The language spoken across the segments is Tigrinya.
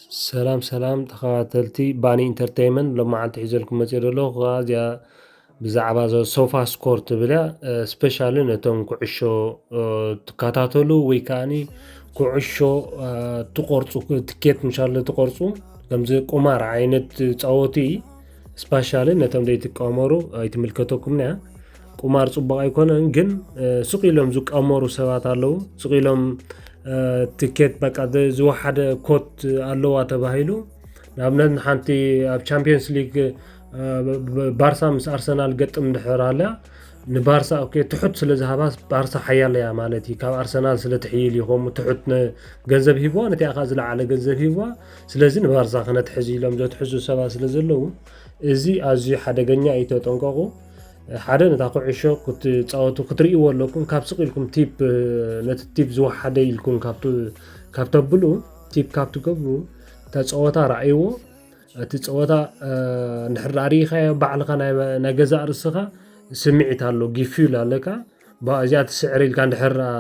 ሰላም ሰላም ተኸታተልቲ ባኒ ኢንተርቴይመንት፣ ሎማዓንቲ ሒዘልኩም መፅእ ዘለኹ ከኣ እዚኣ ብዛዕባ እዛ ሶፋ ስኮር ትብል እያ። ስፔሻሊ ነቶም ኩዕሾ ትከታተሉ ወይ ከዓኒ ኩዕሾ ትቆርፁ፣ ትኬት ምሻለ ትቆርፁ፣ ከምዚ ቁማር ዓይነት ፃወቲ እዩ። ስፓሻሊ ነቶም ዘይትቃመሩ ኣይትምልከተኩም እያ። ቁማር ጽቡቕ ኣይኮነን፣ ግን ስቕ ኢሎም ዝቃመሩ ሰባት ኣለዉ። ስቕ ኢሎም ትኬት በቃ ዝወሓደ ኮት ኣለዋ ተባሂሉ፣ ንኣብነት ንሓንቲ ኣብ ቻምፒየንስ ሊግ ባርሳ ምስ ኣርሰናል ገጥም እንድሕር ኣላ፣ ንባርሳ ኦኬ ትሑት ስለ ዝሃባ፣ ባርሳ ሓያል እያ ማለት እዩ። ካብ ኣርሰናል ስለ ትሕይል እዩ ከምኡ ትሑት ገንዘብ ሂብዋ፣ ነቲኣ ከኣ ዝለዓለ ገንዘብ ሂብዋ። ስለዚ ንባርሳ ክነትሕዝ ኢሎም ዘትሕዙ ሰባት ስለ ዘለዉ፣ እዚ ኣዝዩ ሓደገኛ እዩ፣ ተጠንቀቑ። ሓደ ነታ ኩዕሾ ክትጻወቱ ክትርእይዎ ኣለኩም፣ ካብ ስቕ ኢልኩም ቲፕ፣ ነቲ ቲፕ ዝወሓደ ኢልኩም ካብ ት-፣ ካብ ተብሉ፣ ቲፕ ካብ ትገብሩ፣ እታ ጸወታ ረኣይዎ። እቲ ጸወታ፣ እ፣ እንድሕር ደኣ ርኢኻዮ፣ ባዕልኻ ናይ፣ ናይ ገዛእ ርእስኻ ስምዒት ኣሎ፣ ጊፊል ኣለካ። ባ-፣ እዚኣ ትስዕር ኢልካ እንድሕር ደኣ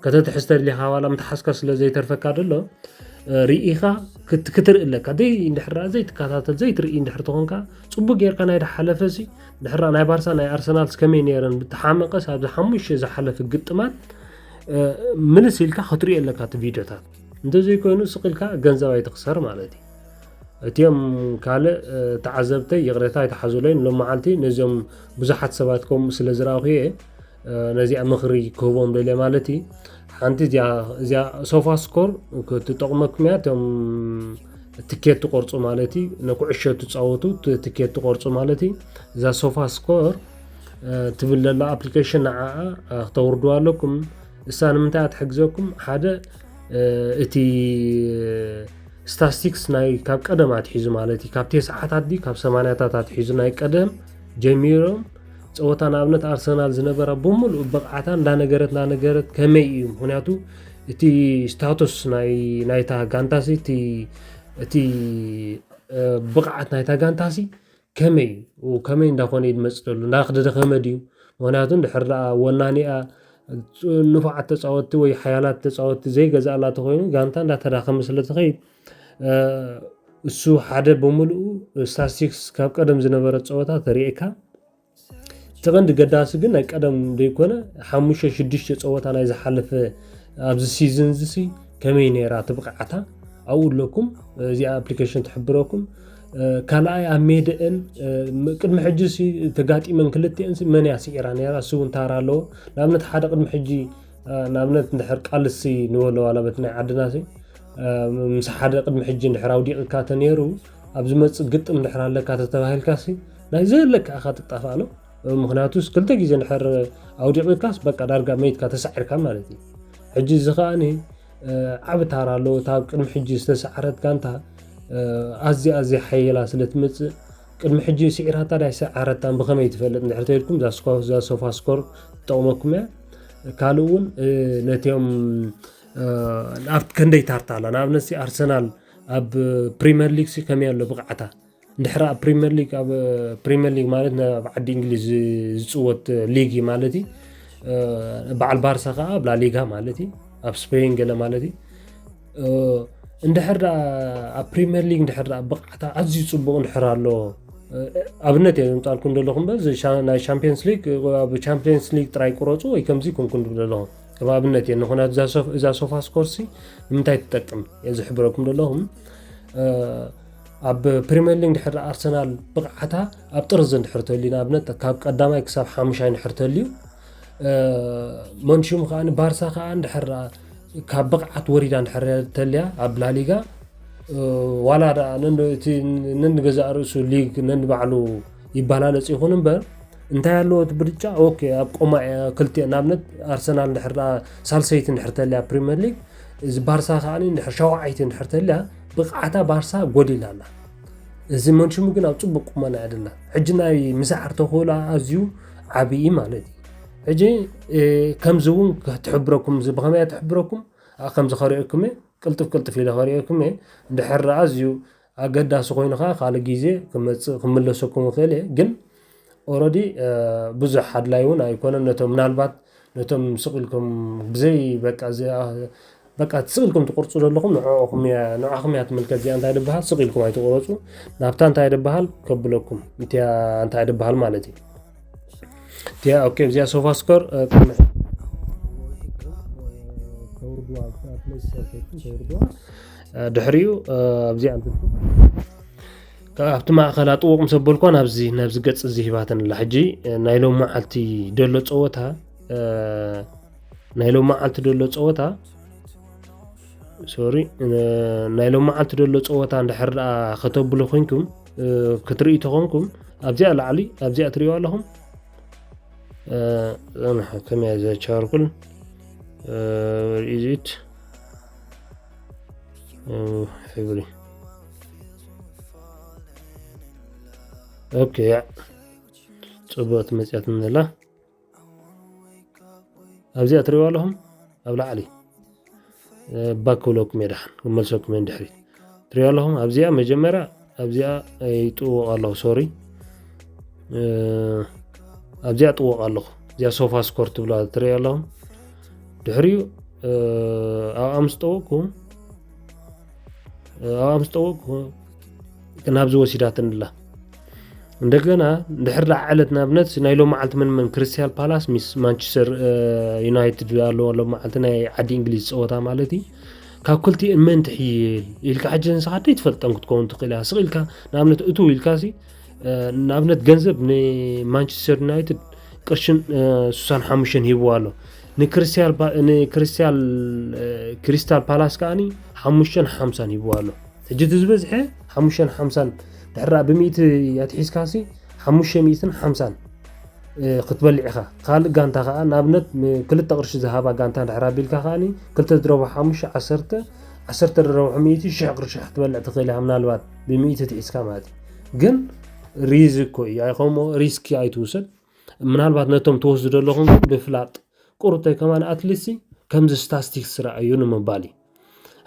ከተትሕዝ ተደሊኻ፣ ዋላ ምትሓዝካ ስለ ዘይተርፈካ ደሎ፣ እ፣ ርኢኻ ክት-፣ ክትርኢ ኣለካ። ደይ-፣ እንድሕር ደኣ ዘይትከታተል፣ ዘይትርኢ እንድሕር ተኾንካ፣ ጽቡቅ ጌርካ ናይ ደሓለፈ ሲ፣ እንድሕር ደኣ ናይ ባርሳ ናይ ኣርሰናልስ ከመይ ነይረን ብተሓመቀስ ኣብዚ ሓሙሽተ ዝሓለፈ ግጥማት፣ እ፣ ምልስ ኢልካ ክትሪኦ ኣለካ እቲ ቪድዮታት። እንተዘይኮይኑ ስቕ ኢልካ ገንዘብ ኣይትኽሰር ማለት እዩ። እቲኦም ካልእ፣ እ፣ ተዓዘብተይ ይቕሬታ ኣይትሓዙለይ፣ ንሎሚ መዓልቲ ነዚኦም ብዙሓት ሰባት ከምኡ ስለ ዝረኣኹ እየ፣ እ፣ ነዚኣ ምኽሪ ክህቦም ደልየ ማለት እዩ። ሓንቲ እዚኣ፣ እዚኣ ሶፋ ስኮር ክትጠቕመኩም እያ፣ እቶም ትኬት ትቆርጹ ማለት እዩ፣ ንኩዕሾ ትጻወቱ ት-፣ ትኬት ትቆርጹ ማለት እዩ። እዛ ሶፋ ስኮር፣ እ፣ ትብል ዘላ ኣፕሊኬሽን ንዓኣ፣ እ፣ ክተውርድዋ ኣለኩም። እሳ ንምንታይ እያ ትሕግዘኩም? ሓደ፣ እ፣ እቲ ስታስቲክስ ናይ ካብ ቀደም ኣትሒዙ ማለት እዩ፣ ካብ ተስዓታት ድዩ ካብ ሰማንያታት ኣትሒዙ ናይ ቀደም ጀሚሮም ጸወታ ንኣብነት ኣርሰናል ዝነበራ ብምሉእ ብቕዓታ እንዳነገረት እንዳነገረት ከመይ እዩ? ምኽንያቱ እቲ ስታቱስ ናይ፣ ናይታ ጋንታሲ እቲ፣ እቲ፣ እ፣ ብቕዓት ናይታ ጋንታሲ ከመይ እዩ? ከመይ እንዳኾነ እዩ ዝመጽእ ዘሎ? እንዳደኸመ ድዩ? ምኽንያቱ እንድሕር ደኣ ወናኒኣ ንፉዓት ተጻወትቲ ወይ ሓያላት ተጻወትቲ ዘይገዝኣላ ተኾይኑ፣ ጋንታ እንዳተዳኸመ ስለ ትኸይድ፣ እ፣ እሱ ሓደ ብምልኡ ስታስቲክስ ካብ ቀደም ዝነበረ ጸወታ ተሪእካ፣ እቲ ቀንዲ ገዳሲ ግን ናይ ቀደም ዘይኮነ፣ ሓሙሽተ ሽዱሽተ ጸወታ ናይ ዝሓለፈ ኣብዚ ሲዝን እዚ ሲ ከመይ ነይራ እቲ ብቕዓታ? ኣብኡ ኣለኩም፣ እዚኣ ኣፕሊኬሽን ትሕብረኩም። እ፣ ካልኣይ ኣብ ሜድአን፣ እ፣ ም-፣ ቅድሚ ሕጂ ሲ ተጋጢመን ክልቲአን ሲ መን እያ ስዒራ ነይራ? እሱ እውን ታራ ኣለዎ። ንኣብነት ሓደ ቅድሚ ሕጂ፣ እ፣ ንኣብነት እንድሕር ቃልሲ ንበሎ ዋላ በቲ ናይ ዓድና ሲ፣ እ፣ ምስ ሓደ ቅድሚ ሕጂ እንድሕር ኣውዲቕካ ተነይሩ፣ ኣብ ዝመጽእ ግጥም እንድሕር ኣለካ ተተባሂልካ ሲ ናይ ዘለካ ኢኻ ትጣፋእ ኣሎ። ምኽንያቱስ ክልተ ግዜ እንድሕር ኣውዲቕካስ በቃ ዳርጋ መይትካ ተሳዒርካ ማለት እዩ። ሕጂ እዚ ከኣኒ፣ እ፣ ዓቢ ታራ ኣለዎ። እታ ኣብ ቅድሚ ሕጂ ዝተሰዓረት ጋንታ፣ እ፣ ኣዝያ ኣዝያ ሓየላ ስለ ትመጽእ፣ ቅድሚ ሕጂ ስዒራታ ዳይ ሰዓረታን ብኸመይ ትፈልጥ እንድሕር ተይልኩም፣ እዛ ስኳ-፣ እዛ ሶፋ ስኮር ትጠቕመኩም እያ። ካልእ እውን፣ እ፣ ነቲኦም፣ እ፣ ኣብ ክንደይ ታርታ ኣላ። ንኣብነት ሲ ኣርሰናል ኣብ ፕሪምየር ሊግ ሲ ከመይ ኣሎ ብቕዓታ? እንድሕር ኣብ ፕሪምየር ሊግ፣ ኣብ ፕሪምየር ሊግ ማለት ነ-፣ ኣብ ዓዲ እንግሊዝ ዝ-፣ ዝጽወት ሊግ እዩ ማለት እዩ። እ፣ በዓል ባርሳ ከኣ ኣብ ላሊጋ ማለት እዩ፣ ኣብ ስፔን ገለ ማለት እዩ። እ፣ እንድሕር ደኣ ኣብ ፕሪምየር ሊግ እንድሕር ደኣ ብቕዓታ ኣዝዩ ጽቡቕ እንድሕር ኣሎ፣ እ፣ ኣብነት እየ ዘምጻልኩም ዘለኹ እምበር፣ እዚ ሻ-፣ ናይ ቻምፒየንስ ሊግ፣ ኣብ ቻምፒየንስ ሊግ ጥራይ ቁረጹ ወይ ከምዚ ይኩንኩም ዝብል ዘለኹ። ከም ኣብነት እየ፣ ንኹነት እዛ ሶፍ-፣ እዛ ሶፋ ስኮርሲ ንምንታይ ትጠቅም እየ ዝሕብረኩም ዘለኹም። እ፣ ኣብ ፕሪምየር ሊግ እንድሕር ኣርሰናል ብቕዓታ ኣብ ጥርዚ እንድሕር ተልዩ፣ ንኣብነት ካብ ቀዳማይ ክሳብ ሓሙሻይ እንድሕር ተልዩ፣ እ፣ መንሽሙ ከኣ ንባርሳ ከኣ እንድሕር ካብ ብቕዓት ወሪዳ እንድሕር ተልያ ኣብ ላሊጋ፣ እ፣ ዋላ ደኣ ነን-፣ እቲ ነንገዛእ ርእሱ ሊግ ነንባዕሉ ይበላለጽ ይኹን እምበር፣ እንታይ ኣለዎ እቲ ብልጫ? ኦኬ፣ ኣብ ቆማ እያ ክልቲኤን፣ ንኣብነት ኣርሰናል እንድሕር ደኣ ሳልሰይቲ እንድሕር ተልያ ፕሪምየር ሊግ፣ እዚ ባርሳ ከኣ እንድሕር ሻውዓይቲ እንድሕር ተልያ፣ ብቕዓታ ባርሳ ጎዲላ ኣላ። እዚ መንሽሙ ግን ኣብ ጽቡቕ ቁመና እያ ደላ። ሕጂ ናይ ምስዓር ተኽእሎኣ ኣዝዩ ዓቢ እዩ ማለት እዩ። ሕጂ፣ እ፣ ከምዚ እውን ክትሕብረኩም፣ እዚ ብኸመይ እያ ትሕብረኩም? ኣ፣ ከምዚ ከርእየኩም እየ፣ ቅልጥፍ ቅልጥፍ ኢለ ከርእየኩም እየ። እንድሕር ደኣ ኣዝዩ ኣገዳሲ ኮይኑ ከኣ ካልእ ግዜ ክመጽእ፣ ክምለሰኩም ይኽእል እየ። ግን ኦረዲ፣ እ፣ ብዙሕ ኣድላይ እውን ኣይኮነን። ነቶም ምናልባት ነቶም ስቕ ኢልኩም ብዘይ በቃ እዚ፣ ኣ፣ በቃ ስቕ ኢልኩም ትቆርጹ ዘለኹም ንዕኹም እያ፣ ንዓኹም እያ ትምልከት። እዚኣ እንታይ ድበሃል? ስቕ ኢልኩም ኣይትቆረጹ። ናብታ እንታይ ድበሃል? ከብለኩም። እቲኣ እንታይ ድበሃል ማለት እዩ? እቲኣ ኦኬ፣ እዚኣ ሶፋ ስኮር፣ እ፣ ቅድሚ ተውርድዋ፣ ተውርድዋ፣ እ፣ ድሕሪኡ፣ እ፣ ኣብዚኣ እንትን ካብ ኣብቲ ማእኸል ኣጥውቕ ምስ ኣበልኳ ናብዚ፣ ናብዚ ገጽ እዚ ሂባትን ኣላ። ሕጂ፣ እ፣ ናይ ሎም መዓልቲ ደሎ ጸወታ፣ እ፣ ናይ ሎም መዓልቲ ደሎ ጸወታ፣ ሶሪ፣ እ፣ ናይ ሎም መዓልቲ ደሎ ጸወታ እንድሕር ደኣ ከተብሉ ኮንኩም፣ እ፣ ክትርእዩ ተኾንኩም፣ ኣብዚኣ ላዕሊ፣ ኣብዚኣ ትርእዩ ኣለኹም። እ፣ ጽንሕ፣ ከመይ እያ ዘቻርኩል? እ፣ where is it? እ፣ ሕብሪ። ኦኬ፣ ያ። ጽቡቕቲ መጽያት እንላ። ኣብዚኣ ትርእዩ ኣለኹም? ኣብ ላዕሊ። እ፣ ባክ ክብለኩም እየ ደሓን፣ ክመልሰኩም እየ ንድሕሪት። ትርእዩ ኣለኹም? ኣብዚኣ መጀመርያ፣ ኣብዚኣ፣ እ፣ ይጥውቕ ኣለኹ፣ ሶሪ። እ፣ ኣብዚኣ ጥውቕ ኣለኹ። እዚኣ ሶፋ ስኮር ትብላ ትርእዩ ኣለኹም? ድሕሪኡ፣ እ፣ ኣብኣ ምስ ጠወቕኩ፣ እ፣ ኣብኣ ምስ ጠወቕኩ፣ ናብዚ ወሲዳትኒ ኣላ። እንደገና፣ እንድሕር ደኣ ዕለት ንኣብነት ናይ ሎም መዓልቲ መን መን ክሪስታል ፓላስ ምስ ማንቸስተር፣ እ፣ ዩናይትድ ኣለዎ ሎም መዓልቲ ናይ ዓዲ እንግሊዝ ጸወታ ማለት እዩ። ካብ ክልቲኤን መን ትሕይል ኢልካ ሕጂ ንስኻ ደይትፈልጠን ክትከውን ትኽእል እያ። ስቕ ኢልካ ንኣብነት እትው ኢልካ ሲ፣ እ፣ ንኣብነት ገንዘብ ንማንቸስተር ዩናይትድ ቅርሽን፣ እ፣ ስሳን ሓሙሽተን ሂብዋ ኣሎ። ንክሪስታል ፓ-፣ ንክሪስታል፣ እ፣ ክሪስታል ፓላስ ከኣኒ ሓሙሽተን ሓምሳን ሂብዋ ኣሎ። ሕጂ እቲ ዝበዝሐ ሓሙሽተን ሓምሳን ድሕር ደኣ ብሚእቲ ኣትሒዝካሲ ሓሙሽተ ሚእትን ሓምሳን፣ እ፣ ክትበልዕ ኢኻ። ካልእ ጋንታ ከኣ ንኣብነት ን-፣ ክልተ ቅርሺ ዝሃባ ጋንታ ድሕር ኣቢልካ ከኣኒ ክልተ ድረቦ ሓሙሽተ ዓሰርተ፣ ዓሰርተ ድረቦ ሚእቲ ሽሕ ቅርሺ ክትበልዕ ትኽእል ኢኻ ምናልባት ብሚእቲ ኣትሒዝካ ማለት እዩ። ግን ሪዝኮ እዩ። ኣይኸምኡ ሪስኪ ኣይትውሰድ። ምናልባት ነቶም ትወስዱ ዘለኹም ግን ብፍላጥ ቁሩብተይ ከማን ኣትሊስት ከምዚ ስታስቲክስ ረኣዩ ንምባል እዩ።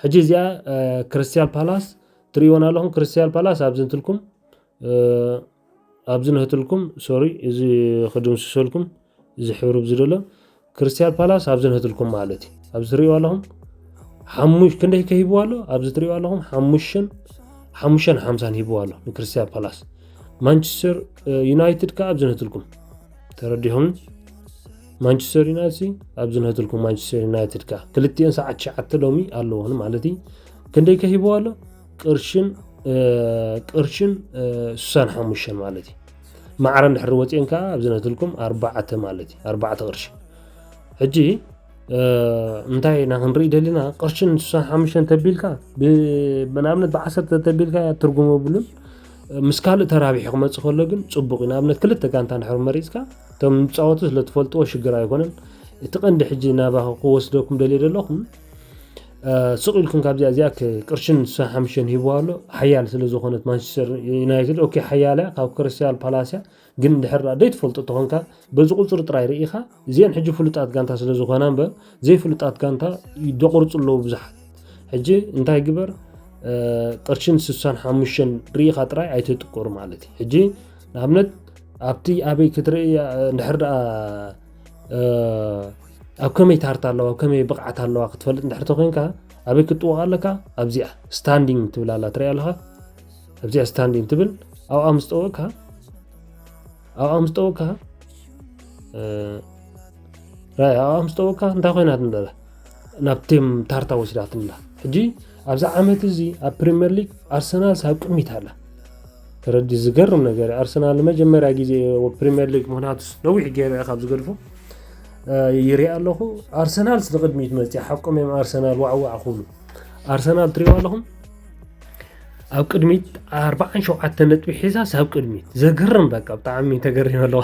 ሕጂ እዚኣ፣ እ፣ ክሪስታል ፓላስ ትርእይወን ኣለኹም። ክሪስታል ፓላስ ኣብዚ እንትልኩም፣ እ፣ ኣብዚ ንህትልኩም፣ ሶሪ፣ እዚ ክድምስሰልኩም፣ እዚ ሕብሪ ኣብዚ ዘሎ ክሪስታል ፓላስ ኣብዚ ንህትልኩም ማለት እዩ። ኣብዚ ትርእይዎ ኣለኹም። ሓሙሽ-፣ ክንደይ ከ ሂብዎ ኣሎ? ኣብዚ ትርእይዎ ኣለኹም። ሓሙሽተን፣ ሓሙሽተን ሓምሳን ሂብዎ ኣሎ ንክሪስታል ፓላስ። ማንቸስተር፣ እ፣ ዩናይትድ ከኣ ኣብዚ ንህትልኩም። ተረዲኹም? ማንቸስተር ዩናይትድ ኣብዚ ንህትልኩም። ማንቸስተር ዩናይትድ ከኣ ክልቲኤን ሰዓት ትሽዓተ ሎሚ ኣለዎን ማለት እዩ። ክንደይ ከ ሂብዎ ኣሎ? ቅርሽን፣ እ፣ ቅርሽን፣ እ፣ ስሳን ሓሙሽተን ማለት እዩ። ማዕረ እንድሕር ወፂኤን ከኣ ኣብዚ ንህትልኩም ኣርባዕተ ማለት እዩ። ኣርባዕተ ቅርሺ። ሕጂ፣ እ፣ እንታይ ኢና ክንርኢ ደሊና? ቅርሽን ስሳን ሓሙሽተን ተቢልካ፣ ብ-፣ ብንኣብነት ብዓሰርተ ተቢልካ ትርጉም የብሉን። ምስ ካልእ ተራቢሑ ክመጽእ ከሎ ግን ጽቡቕ እዩ። ንኣብነት ክልተ ጋንታ እንድሕር መሪጽካ፣ እቶም ዝጻወቱ ስለ ትፈልጥዎ ሽግር ኣይኮነን። እቲ ቀንዲ ሕጂ ናባኹ ክወስደኩም ደልየ ዘለኹም፣ እ፣ ስቕ ኢልኩም ካብዚኣ እዚኣ ክ-፣ ቅርሽን ስሳን ሓሙሽተን ሂብዋ ኣሎ። ሓያል ስለ ዝኾነት ማንቸስተር ዩናይትድ፣ ኦኬ፣ ሓያል እያ፣ ካብ ክሪስታል ፓላስ እያ። ግን እንድሕር ደኣ ዘይትፈልጦ ተኾንካ፣ በዚ ቁጽሪ ጥራይ ርኢኻ፣ እዚአን ሕጂ ፍሉጣት ጋንታ ስለ ዝኾና እምበር፣ ዘይፍሉጣት ጋንታ ይደቑርጹ ኣለዉ ብዙሓት። ሕጂ እንታይ ግበር፣ እ፣ ቅርሽን ስሳን ሓሙሽተን ርኢኻ ጥራይ ኣይትጥቁር ማለት እዩ። ሕጂ ንኣብነት ኣብቲ ኣበይ ክትርኢ፣ እ፣ እንድሕር ደኣ፣ እ፣ ኣብ ከመይ ታርታ ኣለዋ፣ ኣብ ከመይ ብቕዓት ኣለዋ ክትፈልጥ እንድሕር ተኾይንካ፣ ኣበይ ክትጥውቕ ኣለካ? ኣብዚኣ ስታንዲንግ ትብል ኣላ፣ ትሪኣ ኣለኻ? ኣብዚኣ ስታንዲንግ ትብል፣ ኣብኣ ምስ ጠወቕካ፣ ኣብኣ ምስ ጠወቕካ፣ እ፣ ራይ፣ ኣብኣ ምስ ጠወቕካ እንታይ ኮይና ትንበረ? ናብ ቲም ታርታ ወሲዳትንላ። ሕጂ ኣብዚ ዓመት እዚ ኣብ ፕሪምየር ሊግ ኣርሰናል ኣብ ቅድሚት ኣላ። ተረዲ፣ ዝገርም ነገር እዩ። ኣርሰናል ንመጀመርያ ግዜ ኣብ ፕሪምየር ሊግ፣ ምኽንያቱ ነዊሕ ገይረ እየ ካብ ዝገድፎ፣ እ፣ ይሪኣ ኣለኹ። ኣርሰናል ስለ ቅድሚት መፅያ፣ ሓቆም እዮም ኣርሰናል ዋዕ ዋዕ ክብሉ። ኣርሰናል ትሪእዋ ኣለኹም? ኣብ ቅድሚት ኣርባዓን ሸውዓተን ነጥቢ ሒዛስ ኣብ ቅድሚት። ዘገርም በቃ፣ ብጣዕሚ ተገሪመ ኣለኹ።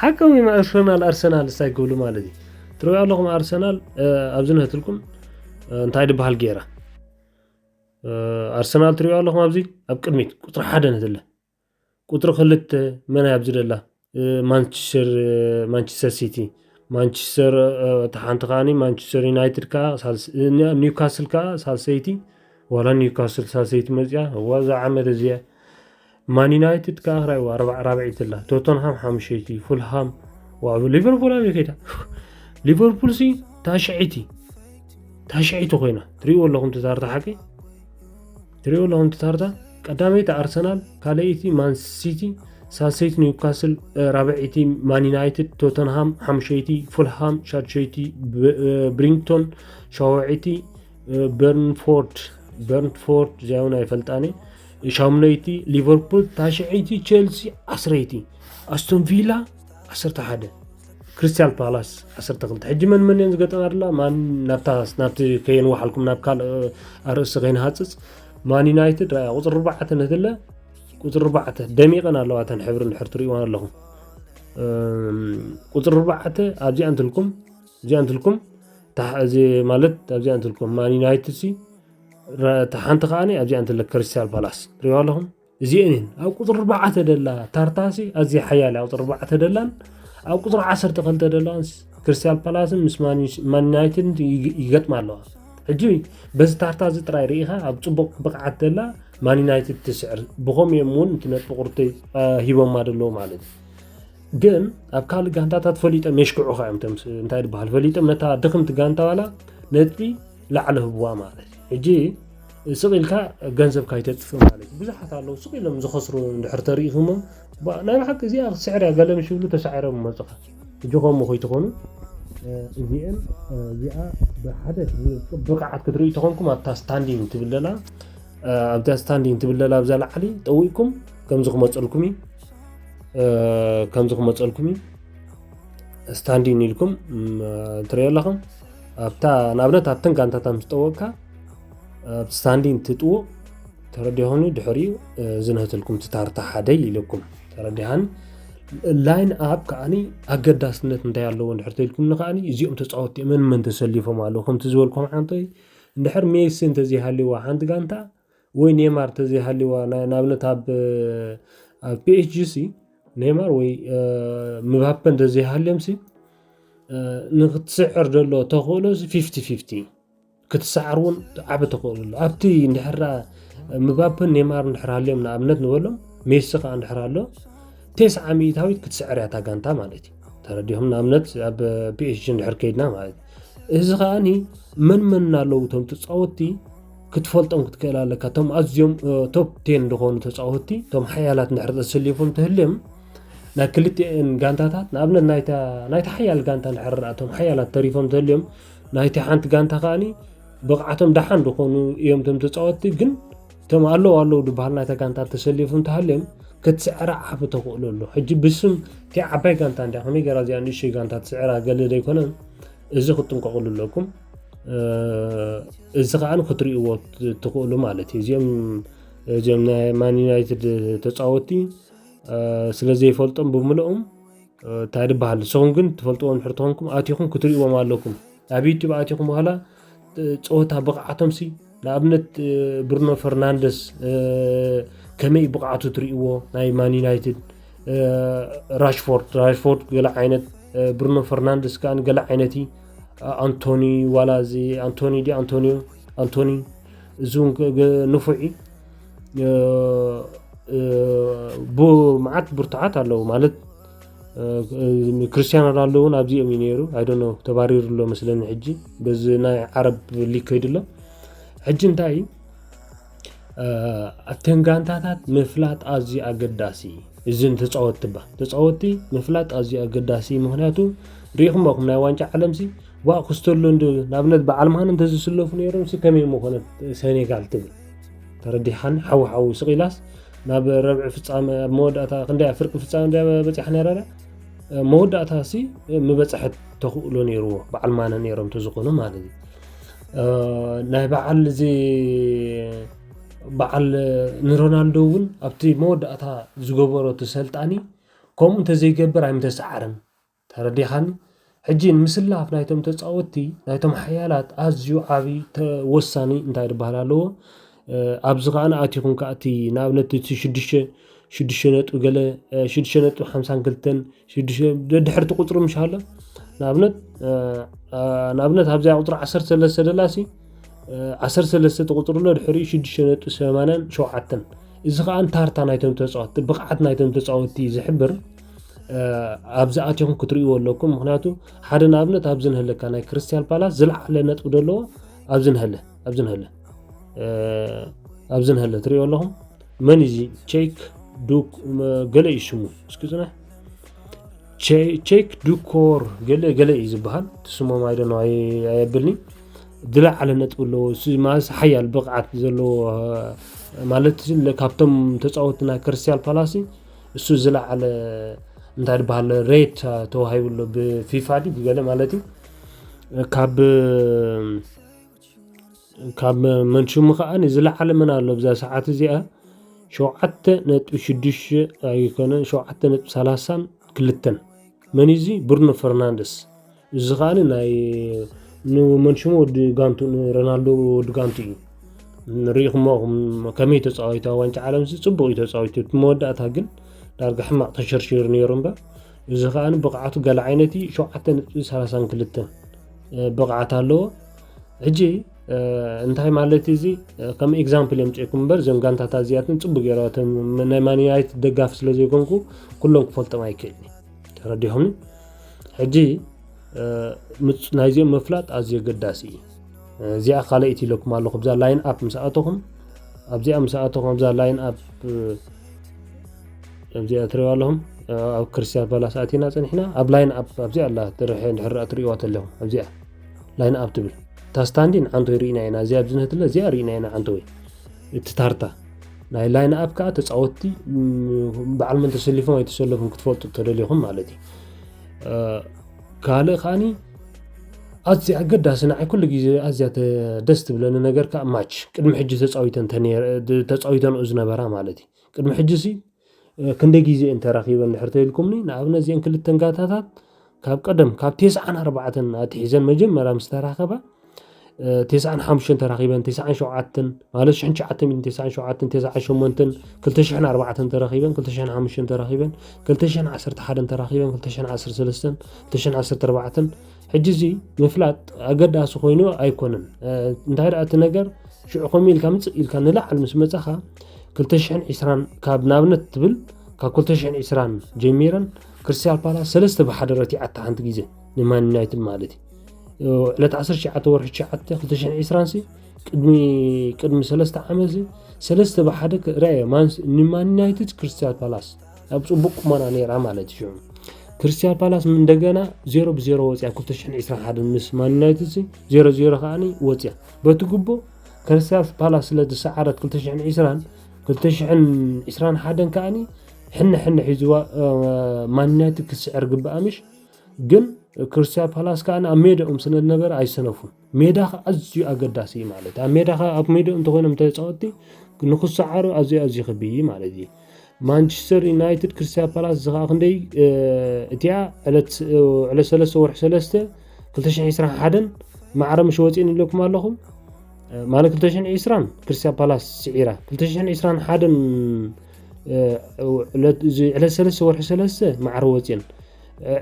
ሓቆም እዮም ኣርሰናል፣ ኣርሰናል እስታይ ክብሉ ማለት እዩ። ትሪእዋ ኣለኹም ኣርሰናል፣ እ፣ ኣብዚ ንህትልኩም፣ እ፣ እንታይ ድበሃል ገይራ። እ፣ ኣርሰናል ትሪእዋ ኣለኹም ኣብዚ ኣብ ቅድሚት ቁጽሪ ሓደ ንህትለ። ቁጽሪ ክልተ መን እያ ኣብዚ ደላ? እ፣ ማንቸስተር፣ እ፣ ማንቸስተር ሲቲ። ማንቸስተር፣ እ፣ እታ ሓንቲ ከኣኒ ማንቸስተር ዩናይትድ ከኣ ሳልስ-፣ እ፣ ኒ-፣ ኒውካስል ከኣ ሳልሰይቲ። ዋላ ኒውካስል ሳልሰይቲ መጽያ። እዋ እዛ ዓመት እዚኣ። ማን ዩናይትድ ከኣ ራይዋ ኣርባ-፣ ራብዐይቲ ኣላ። ቶተንሃም ሓሙሸይቲ። ፉልሃም። ዋ፣ ሊቨርፑል ኣበይ ከይዳ? ሊቨርፑል ሲ ታሽዐይቲ። ታሽዐይቲ ኮይና ትሪእዎ ኣለኹም። ትታርታ ሓቂ ትሪእዎ ኣለኹም። ትታርታ ቀዳመይቲ ኣርሰናል፣ ካልኣይቲ ማን ሲቲ፣ ሳልሰይቲ ኒውካስል፣ ራብዐይቲ ማን ዩናይትድ፣ ቶተንሃም ሓሙሸይቲ፣ ፉልሃም ሻድሸይቲ፣ ብሪንግቶን ሻውዐይቲ፣ በርንፎርድ በርንፎርድ እዚኣ እውን ኣይፈልጣኒ፣ ሻሙነይቲ፣ ሊቨርፑል ታሽዐይቲ፣ ቼልሲ ዓስረይቲ፣ ኣስቶን ቪላ ዓሰርተ ሓደ፣ ክሪስታል ፓላስ ዓሰርተ ክልተ። ሕጂ መን መን እየን ዝገጠማ ደላ? ማን ናብታ ናብቲ ከየንዋሓልኩም ናብ ካልእ ኣርእስቲ ከይንሃፅፅ፣ ማን ዩናይትድ ቁፅሪ ኣርባዕተ ነትለ ቁፅሪ ኣርባዕተ ደሚቐን ኣለዋ። እተን ሕብሪ እንድሕር ትሪእዋን ኣለኹም ቁፅሪ ኣርባዕተ ኣብዚኣ እንትልኩም እዚኣ እንትልኩም እዚ ማለት ኣብዚኣ እንትልኩም ማን ዩናይትድ ሲ ሓንቲ ከዓኒ ኣብዚኣ እንትለ ክሪስታል ፓላስ ትሪእዋ ኣለኹም። እዚአን እየን ኣብ ቁፅሪ ኣርባዕተ ደላ ታርታሲ ኣዝያ ሓያል ኣብ ቁፅሪ ኣርባዕተ ደላን ኣብ ቁፅሪ ዓሰርተ ክልተ ደላን ክሪስታል ፓላስን ምስ ማን ዩናይትድ ይገጥማ ኣለዋ። ሕጂ በዚ ታርታ እዚ ጥራይ ርኢኻ ኣብ ፅቡቕ ብቕዓት ደላ ማን ዩናይትድ ትስዕር። ብኸምኡ እዮም እውን እቲ ነጥቢ ቁርቲ ሂቦማ ደለዉ ማለት እዩ። ግን ኣብ ካልእ ጋንታታት ፈሊጦም የሽክዑኻ እዮም። እንታይ ዝበሃል ፈሊጦም ነታ ድኽምቲ ጋንታ ዋላ ነጥቢ ላዕሊ ህብዋ ማለት እዩ። ሕጂ ስቕ ኢልካ ገንዘብ ካይተጥፍእ ማለት እዩ። ብዙሓት ኣለዉ ስቕ ኢሎም ዝኸስሩ እንድሕር ተሪኢኹሞም፣ ናይ ብሓቂ እዚኣ ክትስዕር እያ ገለ ምሽ ይብሉ ተሳዒሮም ይመፁኻ። ሕጂ ከምኡ ከይትኾኑ እዚአን እዚኣ ብሓደ ብቕዓት ክትርኢ ተኾንኩም ኣብታ ስታንዲንግ ትብል ዘላ ኣብዛ ስታንዲንግ ትብል ዘላ ኣብዛ ላዕሊ ጠዊቕኩም ከምዚ ክመፀልኩም እዩ። ከምዚ ክመፀልኩም እዩ። ስታንዲን ኢልኩም ትሪኦ ኣለኹም። ኣብታ ንኣብነት ኣብተን ጋንታታት ምስ ጠወቅካ ኣብ ስታንዲን ትጥውቕ ተረዲኹኒ። ድሕሪኡ ዝነትልኩም ትታርታ ሓደ ኢልኩም ተረዲሃኒ። ላይን ኣፕ ከዓኒ ኣገዳስነት እንታይ ኣለዎ እንድሕር ተልኩም ንከዓኒ እዚኦም ተፃወትቲ መን መን ተሰሊፎም ኣለዉ ከምቲ ዝበልኩም ሓንቶይ እንድሕር ሜሲ እንተዘይሃልዋ ሓንቲ ጋንታ ወይ ኔማር ተዘይሃልዋ ንኣብነት ኣብ ኣብ ፒኤስጂ ሲ ኔማር ወይ ምባፐ እንተዘይሃልዮም ሲ ንክትስዕር ዘሎ ተኽእሎ ፊፍቲ ፊፍቲ ክትሰዓር እውን ዓቢ ተኽእሎ ኣሎ። ኣብቲ እንድሕራ ምባፐን ኔማር እንድሕር ሃልዮም ንኣብነት ንበሎም ሜሲ ከዓ እንድሕር ኣሎ ቴስዓ ሚእታዊት ክትስዕር እያ እታ ጋንታ ማለት እዩ። ተረዲኹም ንኣብነት ኣብ ፒኤስጂ እንድሕር ከይድና ማለት እዩ። እዚ ከዓኒ መን መን ኣለዉ እቶም ተፃወትቲ ክትፈልጦም ክትክእል ኣለካ። እቶም ኣዝዮም ቶፕ ቴን ዝኾኑ ተፃወትቲ እቶም ሓያላት እንድሕር ተሰሊፎም ተህልዮም ናይ ክልቲኤን ጋንታታት ንኣብነት ናይታ ሓያል ጋንታ እንድሕር እቶም ሓያላት ተሪፎም ተህልዮም ናይቲ ሓንቲ ጋንታ ከዓኒ ብቕዓቶም ደሓን ዝኾኑ እዮም እቶም ተፃወትቲ ግን እቶም ኣለዉ ኣለዉ ዝበሃል ናይታ ጋንታ ተሰሊፎም ተሃልዮም ክትስዕራ ዓቢ ተኽእሎ ኣሎ። ሕጂ ብስም እቲኣ ዓባይ ጋንታ እንዲያ ከመይ ገይራ እዚኣ ንእሽተይ ጋንታ ትስዕራ ገለ ዘይኮነ እዚ ክትጥንቀቕሉ ኣለኩም። እዚ ከዓ ክትርእይዎ ትኽእሉ ማለት እዩ። እዚኦም እዚኦም ናይ ማን ዩናይትድ ተፃወትቲ ስለ ዘይፈልጦም ብምልኦም እንታይ ዝበሃል ንስኹም ግን ትፈልጥዎም ድሕር ተኾንኩም ኣቲኹም ክትርእይዎም ኣለኩም። ኣብ ዩቲብ ኣቲኹም በኋላ ፀወታ ብቕዓቶም ሲ ንኣብነት ብሩኖ ፈርናንደስ ከመይ ብቕዓቱ ትርእይዎ ናይ ማን ዩናይትድ ራሽፎርድ ራሽፎርድ ገለ ዓይነት ብሩኖ ፈርናንደስ ከዓ ገለ ዓይነት እዩ። ኣንቶኒ ዋላ እዚ ኣንቶኒ ዲ ኣንቶኒዮ ኣንቶኒ እዚ እውን ንፉዕ እዩ። ብመዓት ብርቱዓት ኣለዉ ማለት ክርስቲያኖ ሮናልዶ እውን ኣብዚኦም እዩ ነይሩ። ኣይዶኖ ተባሪሩ ኣሎ መስለኒ ሕጂ በዚ ናይ ዓረብ ሊግ ከይዱ ኣሎ። ሕጂ እንታይ እዩ ኣብተን ጋንታታት ምፍላጥ ኣዝዩ ኣገዳሲ እዩ። እዚ ንተፃወትቲ ባ ተፃወትቲ ምፍላጥ ኣዝዩ ኣገዳሲ እዩ። ምክንያቱ ርኢኹም ኹም ናይ ዋንጫ ዓለምሲ ዋእ ክስተሎ እንዲ ንኣብነት በዓል ማን እንተዝስለፉ ነይሮም ሲ ከመይ ምኾነት ሴኔጋል ትብል ተረዲሓኒ። ሓዊ ሓዊ ስቕ ኢላስ ናብ ረብዒ ፍፃመ ኣብ መወዳእታ ክንደይ ኣብ ፍርቂ ፍፃመ እንድያ በፂሓ ነይራ መወዳእታ ሲ ምበፅሐት ተኽእሎ ነይርዎ በዓል ማነ ነይሮም ተዝኾኑ ማለት እዩ። ናይ በዓል እዚ በዓል ንሮናልዶ እውን ኣብቲ መወዳእታ ዝገበሮ እቲ ሰልጣኒ ከምኡ እንተዘይገብር ኣይምተሰዓረን። ተረዲኻኒ? ሕጂ ንምስላፍ ናይቶም ተፃወትቲ ናይቶም ሓያላት ኣዝዩ ዓብዪ ወሳኒ እንታይ ዝበሃል ኣለዎ። ኣብዚ ከዓ ንኣቲኹም ከዓ እቲ ንኣብነት እቲ ሽዱሽተ ሽዱሽተ ነጥቢ ገለ ሽዱሽተ ነጥቢ ሓምሳን ክልተን ደድሕርቲ ቁፅሪ ምሽ ኣሎ ንኣብነት ንኣብነት ኣብዚኣ ቁፅሪ ዓሰርተ ሰለስተ ደላሲ ዓሰርተ ሰለስተ ቁፅሪ ኣሎ ድሕሪኡ ሽዱሽተ ነጥቢ ሰማንያን ሸውዓተን እዚ ከዓ ንታርታ ናይቶም ተፃወትቲ ብቕዓት ናይቶም ተፃወትቲ ዝሕብር ኣብዚ ኣቲኹም ክትርእይዎ ኣለኩም። ምክንያቱ ሓደ ንኣብነት ኣብዚ ንህለካ ናይ ክሪስታል ፓላስ ዝለዓለ ነጥቢ ዘለዎ ኣብዚ ንሀለ ኣብዚ ንሀለ ኣብዚ ንሀለ ትሪእዎ ኣለኹም። መን እዚ ቼክ ዱክ ገለ እዩ ሽሙ፣ እስኪ ፅናሕ። ቼክ ዱኮር ገለ ገለ እዩ ዝበሃል። ትስሞም ኣይደኖ ኣየብልኒ። ዝለዓለ ነጥቢ ኣለዎ። ማለት ሓያል ብቕዓት ዘለዎ፣ ማለት ካብቶም ተፃወትና ክሪስታል ፓላሲ እሱ ዝለዓለ እንታይ ዝበሃል ሬት ተዋሂቡ ኣሎ ብፊፋ ድዩ ብገለ ማለት እዩ። ካብ ካብ መንሽሙ ከዓ ንዝለዓለ መን ኣሎ ብዛ ሰዓት እዚኣ ሸውዓተ ነጥቢ ሽዱሽተ ኣይኮነን ሸውዓተ ነጥቢ ሰላሳን ክልተን። መን እዚ? ብሩኖ ፈርናንደስ። እዚ ከዓ ናይ ንመንሽሙ ወዲ ጋንቱ ንሮናልዶ ወዲ ጋንቱ እዩ። ንሪኢኹሞ ከመይ ተፃዋይታ ዋንጫ ዓለም ሲ ፅቡቅ እዩ ተፃዊቱ። እቲ መወዳእታ ግን ዳርጋ ሕማቅ ተሸርሺሩ ነይሩ እምበር እዚ ከዓ ብቕዓቱ ገለ ዓይነት እዩ። ሸውዓተ ነጥቢ ሰላሳን ክልተን ብቕዓት ኣለዎ። ሕጂ እንታይ ማለት እዚ ከም ኤግዛምፕል የምፅእኩም እምበር እዞም ጋንታታት እዚኣትን ፅቡቅ ገይረ ናይ ማንያይት ደጋፊ ስለ ዘይኮንኩ ኩሎም ክፈልጦም ኣይክእልኒ። ተረዲኹምኒ? ሕጂ ናይዚኦም ምፍላጥ ኣዝዩ ኣገዳሲ እዩ። እዚኣ ካልኣይቲ ኢለኩም ኣለኹ። ብዛ ላይን ኣፕ ምስ ኣተኹም ኣብዚኣ ምስ ኣተኹም ኣብዛ ላይን ኣፕ ኣብዚኣ ትሪእዋ ኣለኹም። ኣብ ክሪስታል ፓላስ ኣቲና ፀኒሕና ኣብ ላይን ኣፕ ኣብዚኣ ኣላ ትርሐ እንድሕር ትሪእዋ ተለኹም ኣብዚኣ ላይን ኣፕ ትብል እታ ስታንዲን ዓንቶይ ርኢና ኢና። እዚኣ ኣብዚ ንህትለ እዚኣ ርኢና ኢና ዓንቶይ እቲ ታርታ ናይ ላይን ኣፕ ከዓ ተፃወትቲ በዓል መን ተሰሊፎም ኣይተሰለፉን ክትፈልጡ ተደሊኹም ማለት እዩ። ካልእ ከዓኒ ኣዝያ ኣገዳሲ ንዓይ ኩሉ ግዜ ኣዝያ ደስ ትብለኒ ነገር ከዓ ማች ቅድሚ ሕጂ ተፃዊተን ዝነበራ ማለት እዩ። ቅድሚ ሕጂ ሲ ክንደይ ግዜ እየን ተራኺበን ድሕር ተኢልኩምኒ ንኣብነት እዚአን ክልተን ጋታታት ካብ ቀደም ካብ ተስዓን ኣርባዕተን ኣትሒዘን መጀመርያ ምስ ተራኸባ ተስዓን ሓሙሽተን ተራኺበን ተስዓን ሸውዓተን ማለት ሽሕን ትሽዓተ ሚእትን ተስዓን ሸውዓተን ተስዓን ሸሞንተን ክልተ ሽሕን ኣርባዕተን ተራኺበን ክልተ ሽሕን ሓሙሽተን ተራኺበን ክልተ ሽሕን ዓሰርተ ሓደን ተራኺበን ክልተ ሽሕን ዓሰርተ ሰለስተን ክልተ ሽሕን ዓሰርተ ኣርባዕተን ሕጂ እዚ ምፍላጥ ኣገዳሲ ኮይኑ ኣይኮነን። እንታይ ደኣ እቲ ነገር ሽዑ ከምኡ ኢልካ ምፅእ ኢልካ ንላዕሊ ምስ መፃኻ ክልተ ሽሕን ዕስራን ካብ ንኣብነት ትብል ካብ ክልተ ሽሕን ዕስራን ጀሚረን ክሪስታል ፓላስ ሰለስተ ብሓደ ረቲዓታ ሓንቲ ግዜ ንማን ዩናይትድ ማለት እዩ። ዕለት ዓሰርተ ትሽዓተ ወርሒ ትሽዓተ ክልተ ሽሕን ዕስራን ሲ ቅድሚ ቅድሚ ሰለስተ ዓመት ሲ ሰለስተ ብሓደ ረኣየ ንማን ዩናይትድ ክሪስታል ፓላስ ኣብ ፅቡቅ ቁመና ነይራ ማለት እዩ። ሽዑ ክሪስታል ፓላስ እንደገና ዜሮ ብዜሮ ወፅያ ክልተ ሽሕን ዕስራን ሓደን ምስ ማን ዩናይትድ ሲ ዜሮ ዜሮ ከዓኒ ወፅያ በቲ ግቦ ክሪስታል ፓላስ ስለ ዝሰዓረት ክልተ ሽሕን ዕስራን ክልተ ሽሕን ዕስራን ሓደን ከዓኒ ሕነ ሕነ ሒዝዋ ማን ዩናይትድ ክትስዕር ግብኣ ምሽ ግን ክሪስታል ፓላስ ከዓኒ ኣብ ሜዳኦም ስለ ዝነበረ ኣይሰነፉን። ሜዳ ከ ኣዝዩ ኣገዳሲ እዩ ማለት ኣብ ሜዳ ከ ኣብ ሜዳኦም እንተኮይኖም ተፃወትቲ ንክሰዓሩ ኣዝዩ ኣዝዩ ክብይ ማለት እዩ። ማንቸስተር ዩናይትድ ክሪስታል ፓላስ እዚ ከዓ ክንደይ እቲኣ ዕለት ሰለስተ ወርሒ ሰለስተ ክልተ ሽሕን ዕስራን ሓደን ማዕረ ምሽ ወፂእን ኢለኩም ኣለኹም። ማለት ክልተ ሽሕን ዕስራን ክሪስታል ፓላስ ስዒራ ክልተ ሽሕን ዕስራን ሓደን ዕለት ሰለስተ ወርሒ ሰለስተ ማዕረ ወፅእን